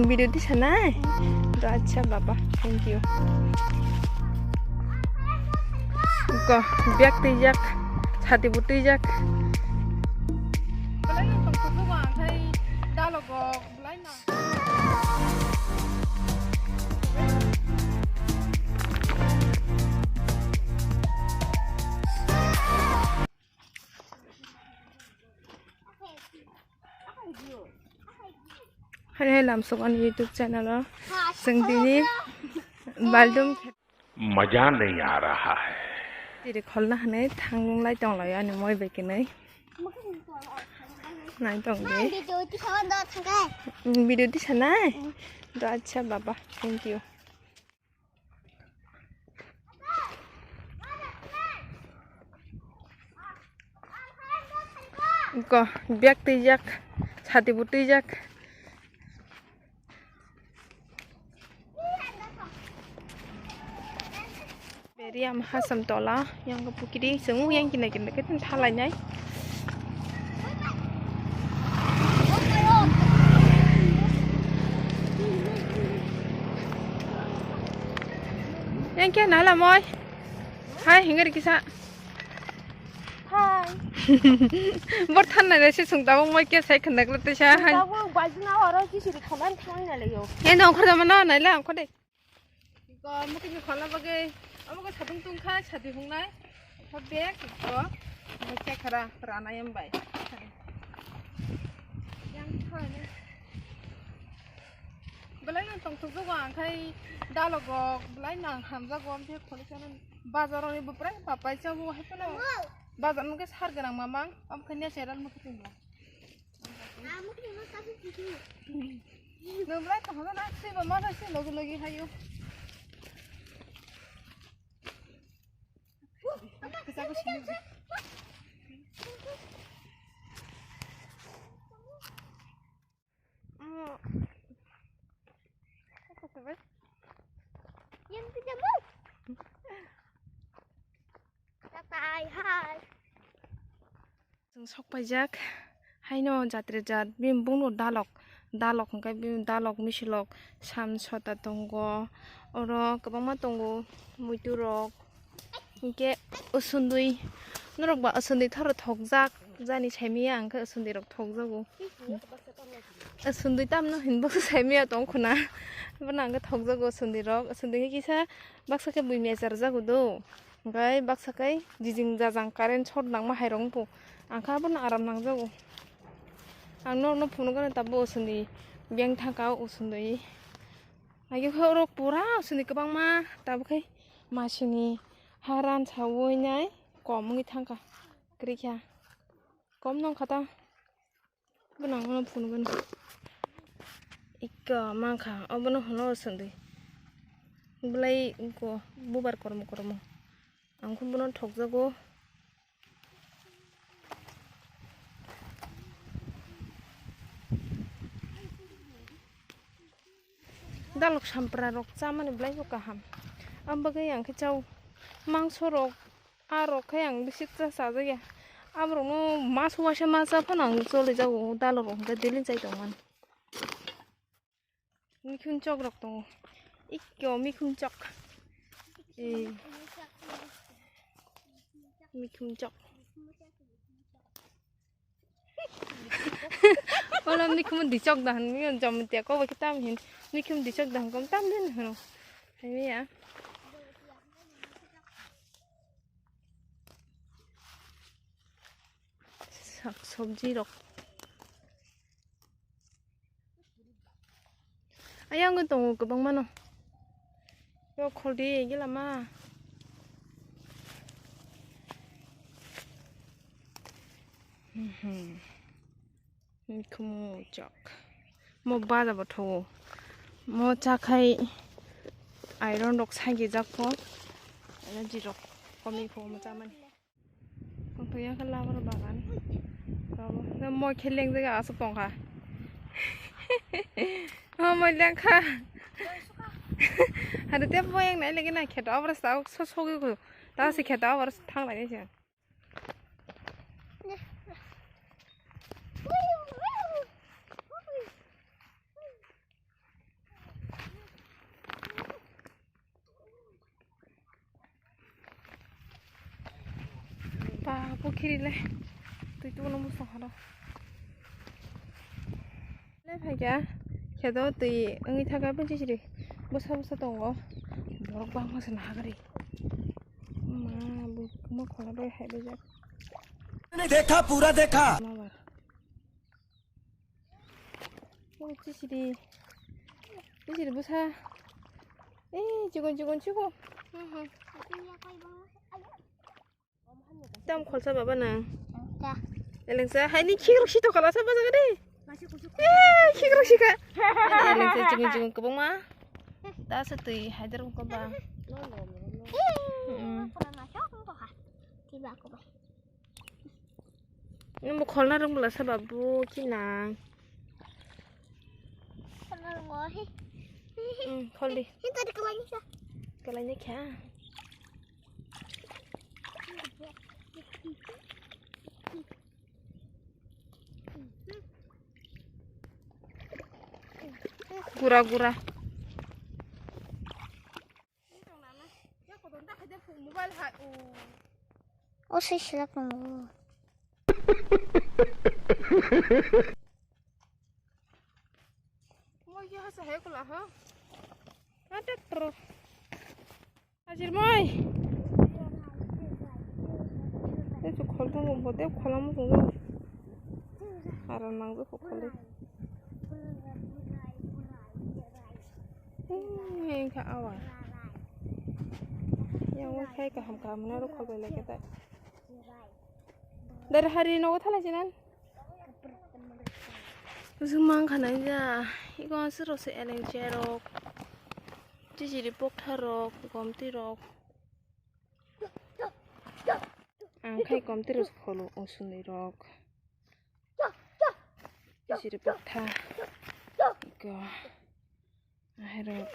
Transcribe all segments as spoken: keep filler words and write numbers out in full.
Video tisa nai? To acha baba, thank you. Go, bag twijak, chati bo twijak. Hai hai lamsok ani YouTube channel o. Chwng tini baldum. मजा नहीं आ रहा है। Tiri kholna hwnwi thanglung lai tong lai ani moi bai kwnwi. Nai tong di. Video tisa nai? Do acha baba, thank you. Ko bag twijak, chati bo twijak. Beri ama hasam tola, yang ke pukiri, sengu yang kina kina kita thalai nai. Yang ke nala moi. Hai, hingar kisa. Hai. Bor thanna de se sung tabuk moi ke sai khanda kla te sa hai. Tabuk bajna oro ki siri khana thang na le yo. He no khor da mana nai la khode. Ko mo ke khana bage. Amo ko satung tung kha sadi hung nai. Kho bek ko. Mo ke khara rana yam bai. Yang kha ne. Belai no tong thuk go ang khai dalok go belai no ang hamja go am the kholi sana. Bazar ni bupre papai cha bo hai pano. Bazar mo ke sar ganang mamang, am khanya seral mo kiting la. No belai to hana na si ba ma si logi logi hayo. Kisa ko sini. Yang pinjam mo. Bye bye, hi. Chwng sok paijak haino jatre jat bini bungno dalok dalok hwnkhe bini dalok misilok sam sota tongo oro kwbangma tongo muitu rok. Hwnkhe usundui norok ba usundui thoro thokjak jani saimaya hwnkhe usundui rok thokjago. Usundui tamno hinbo saimaya tong khuna bono hwnkhe thokjago usundui rok usundui khe kisa baksa khe bui mechar jago do hwnkhe baksa khe jijing jajang current short nangma hai rok wngkho ang khe abono aram nangjago ang norokno phunuk gana tabuk usundui beng thangka usundui. Agikhe oro pura sini kwbangma tabukhe masini ha ran sawi nai kom wngwi thangkha kwrwikha kom nongkha ta bwnang phunukgani ikka mankha obono hwnwi sindi bwlai bubar kormo kormo ang khe bono thokjago. Dalok sampra rok chamani belai bo kaham. Ang bagwi ang khe chao mangso rok, a rok khe ang bisi cha chajakya. Aborokno mas uaisa ma cha phano ang choli jago, dalok rok hwnkhe daily chai tongmani. Mikhum chok rok tongo. Ikko mikhum chok. Eh. Mikhum chok. Ola mikhum dichok dahan mi jom tia ko baki tam hin. Mikhum dichok dahan kom tam din hano. Hai ya. Sak sobji rok. Ayang tongo kwbangmano. Yo kholdi gila ma. Mhm. Mikhumu chok. Mo baja bo thogo. Mo chakhai iron rok sagi jak pho. Energy rok komi pho mo chamani. Tongthokya khe labar bagan. Tamo, na moi khe leng jaga aswk tongkha. Oh, moi lengkha. Hade te moi yang nai lagi na kheto abra sa so so gi ko. Ta se kheto abra thang lagi se. Pukhiri le twi tubuno musong horo. Le phaikha kheto twi wngwi thaka bini siri bwsa bwsa tongo. Borok bangma se nahagari. Ma bo ma khola bai hai bai jak. देखा पूरा देखा। Ma bar. O chisiri. Chisiri bwsa. Eh, chigon chigon chigon. Tam kholsa baba nang. Elengsa, hai ni khikrok si to khala sa bajak de. Eh, khikrok si kha. Elengsa chigon chigon kwbangma. Da sa twi haidar ko ba. Hmm. Nung bo kholna rwng bwla sa babu kinang. Kholna rwngo he. Hmm, khol di. He tadi kalai ni sa. Kalai ni kha. Gura gura. O se silak nung. Moi ki hasa hai kula ha. Ada pro. Hajir moi. Itu khol tong bo de kholam tong. Aram nang ko khol. Hei, hei, kha awa. Yang wai khai kaham kaham na ro khol bai leke ta. Dar hari no thala jinan. Usung mang khana ja. Iko suro se eleng cherok. Chichiri pokthar rok, gomti rok. Ang khai gomti rok kholo usuni rok. Chichiri pokthar. Iko. Aherok.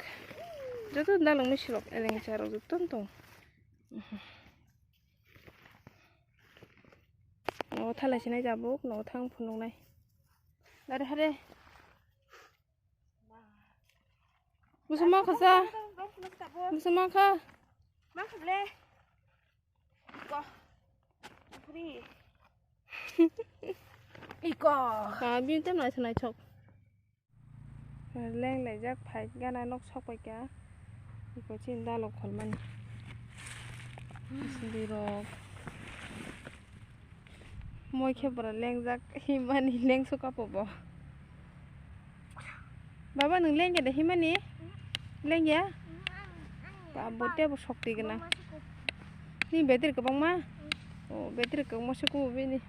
Joto dalong misilok eleng charok joto tong. O thalai sinai jabuk no thang phunuknai. Dare hare. Busuma khasa. Busuma kha. Ma khable. Ko. Iko. Ka bin tem nai sanai chok. Leng laijak phai gana nok sok pai kha. Iko chin dalok kholmani. Sindi rok. Moi khe bwrwi lengjak himani leng suka pobo. Baba nwng lengya de himani? Lengya? Ba bo tebo sokti gwnang. Ni betri kwbangma? O betri kwbangma suku bini.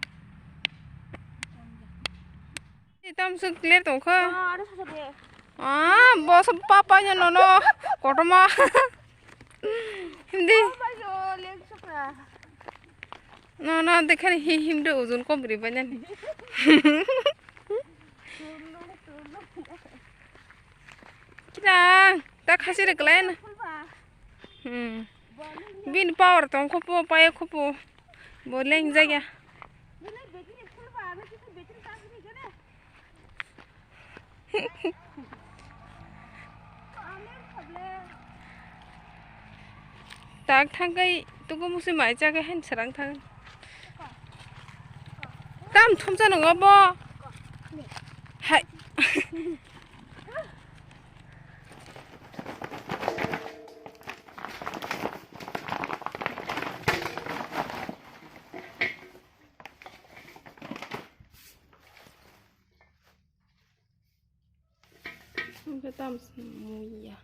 Tamswk clear tongkha. Ah, boss papa nya nono kotoma. Hindi. Nono dekhani hi himde ujun kom ri banyan. Kidang ta khasi re klan. Hmm. Bin power tong khupu, paye khupu. Bo leng jaya. Tak thangkai tuku musi mai chakai hen serang thang. Tam thumsa nongo bo. Hai. Hingke tam muya.